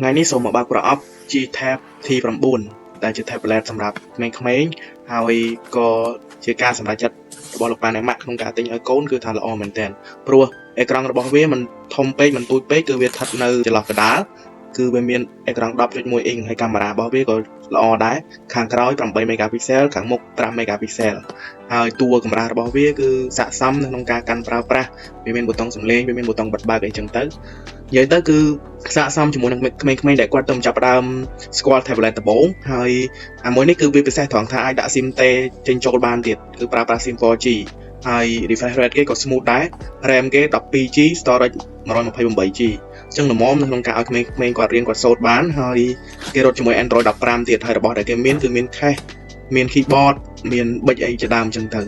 ថ្ងៃនេះសូមមកបើកប្រអប់ G-Tab T9 ដែលជា tablet សម្រាប់ក្មេងៗហើយក៏ជាការសម្រេចចិត្តរបស់លោកប៉ាអ្នកម៉ាក់ក្នុងការទិញឲ្យកូនគឺថាល្អមែនទែនព្រោះអេក្រង់របស់វាមិនធំពេកមិនទូចពេកគឺវាស្ថិតនៅចន្លោះកណ្ដាលគឺវាមានអេក្រង់10.1អ៊ីងហើយកាមេរ៉ារបស់វាក៏ល្អដែរខាងក្រោយ8 megapixel ខាងមុខ5 megapixel ហើយតួកម្រាស់របស់វាគឺស័ក្តិសមនៅក្នុងការកាន់ប្រើប្រាស់វាមានប៊ូតុងសំឡេងវាមានប៊ូតុងបិទបើកអីចឹងទៅនិយាយទៅគឺស័ក្តិសមជាមួយនឹងក្មេងៗដែលគាត់ទៅចាប់ផ្ដើមស្គាល់ tablet ដំបូងហើយអាមួយនេះគឺវាពិសេសត្រង់ថាអាចដាក់ SIM ទេចេញចូលបានទៀតគឺប្រើប្រាស់ SIM 4G ហើយ refresh rate គេក៏ smooth ដែរ RAM គេ 12G storage 128G អញ្ចឹងល្មមនៅក្នុងការឲ្យក្មេងៗគាត់រៀនគាត់សូត្របានហើយគេរត់ជាមួយ Android 15ទៀតហើយរបស់ដែលគេមានគឺមាន case មាន keyboard មានប៊ិចអីជាដើមអញ្ចឹងទៅ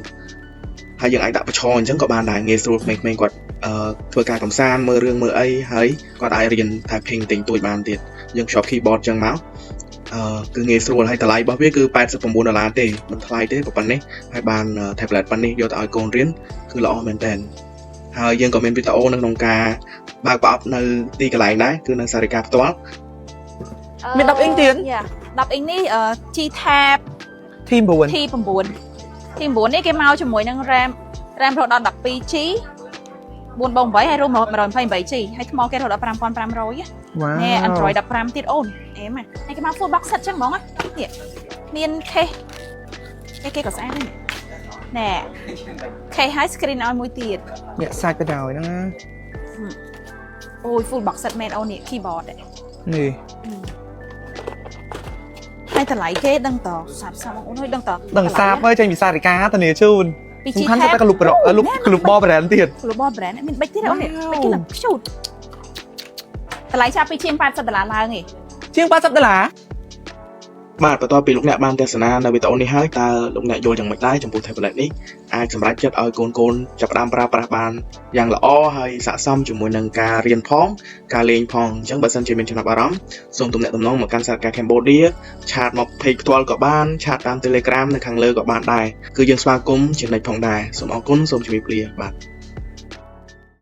ហើយយើងអាចដាក់បញ្ឈរអញ្ចឹងក៏បានដែរងាយស្រួលក្មេងៗគាត់អឺធ្វើការកំសាន្តមើលរឿងមើលអីហើយគាត់អាចរៀន typing តិចតួចបានទៀតយើងភ្ជាប់ keyboard អញ្ចឹងមកអឺគឺងាយស្រួលហើយតម្លៃរបស់វាគឺ89ដុល្លារទេមិនថ្លៃទេប៉ុណ្ណេះហើយបាន tablet ប៉ុណ្នេះយកទៅឲ្យកូនរៀនគឺល្អមែនតើហើយយើងក៏មានវីដេអូនៅក្នុងការបើកប្រអប់នៅទីកន្លែងដែរគឺនៅសារិកាផ្ទាល់ មាន10អ៊ីងទៀត យ៉ា10អ៊ីងនេះG Tab T9 T9 T9 នេះគេមកជាមួយនឹង RAM RAM រហូតដល់ 12G 4បង8ហើយរួម 128G ហើយថ្មគេរហូតដល់5500 វ៉ាវ ណែ Android 15ទៀតអូនអេមហើយគេមក full box set ចឹងហ្មងនេះមាន case គេគេក៏ស្អាតដែរណែ case ហើយ screen ឲ្យមួយទៀត ញាក់សាច់ទៅដល់ហ្នឹងណា អូយ full box set មែនអូននេះ keyboard ដែរ នេះ ហើយតម្លៃគេដឹងតសាប់សាប់បងអូនអើយដឹងត ដឹងសាបហើយចេញពីសារិកាធានាជូន ពី សំខាន់តែ global global brand ទៀត global brand មានបិចទៀតអូននេះបិចគេឡើង cute តម្លៃចាប់ពីជាង80ដុល្លារឡើងឯង ជាង80ដុល្លារ បាទបន្ទាប់ពីលោកអ្នកបានទស្សនានៅវីដេអូនេះហើយតើលោកអ្នកយល់យ៉ាងម៉េចដែរចំពោះ tablet នេះអាចសម្រេចចិត្តឲ្យកូនកូនចាប់ផ្ដើមប្រើប្រាស់បានយ៉ាងល្អហើយស័ក្តិសមជាមួយនឹងការរៀនផងការលេងផងអញ្ចឹងបើសិនជាមានចំណាប់អារម្មណ៍សូមទំនាក់ទំនងមកកាន់សារិកា Cambodia chat មក page ផ្ទាល់ក៏បាន chat តាម Telegram នៅខាងលើក៏បានដែរគឺយើងស្វាគមន៍ជានិច្ចផងដែរសូមអរគុណសូមជម្រាបលាបាទ។